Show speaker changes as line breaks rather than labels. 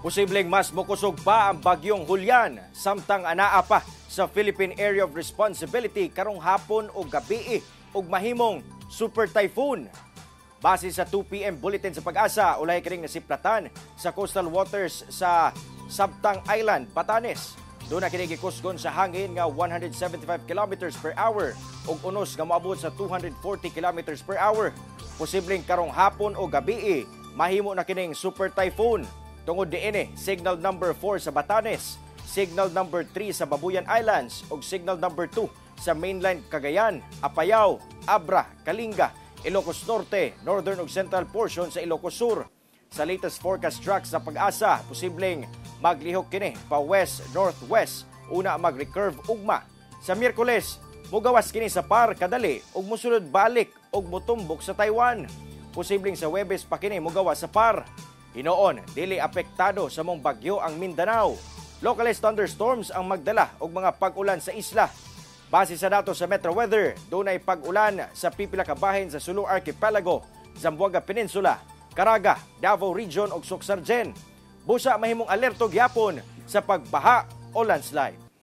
Posibleng mas mokusog pa ang bagyong Julian samtang anaa pa sa Philippine Area of Responsibility karong hapon o gabii ug mahimong super typhoon. Base sa 2 p.m. bulletin sa PAGASA, ulahi kining nasiplatan sa coastal waters sa Sabtang Island, Batanes. Duna kini gikusgon sa hangin nga 175 kilometers per hour ug unos nga moabot sa 240 kilometers per hour. Posibleng karong hapon o gabii mahimo na kining super typhoon. Tungod diini, signal number 4 sa Batanes, signal number 3 sa Babuyan Islands ug signal number 2 sa mainland Cagayan, Apayao, Abra, Kalinga, Ilocos Norte, northern ug central portion sa Ilocos Sur. Sa latest forecast track sa PAGASA, posibleng maglihok kini pa west northwest una mag-recurve ugma. Sa Miyerkules, mugawas kini sa PAR kadali ug mosulod balik ug motumbok sa Taiwan. Posibleng sa Huwebes pa kini mugawas sa PAR. Hinuon, dili apektado sa maong bagyo ang Mindanao. Localized thunderstorms ang magdala og mga pag-ulan sa isla. Base sa datos sa Metro Weather, dunay pag-ulan sa pipila ka bahin sa Sulu Archipelago, Zamboanga Peninsula, Caraga, Davao Region ug Soccsksargen. Busa mahimong alerto gyapon sa pagbaha o landslide.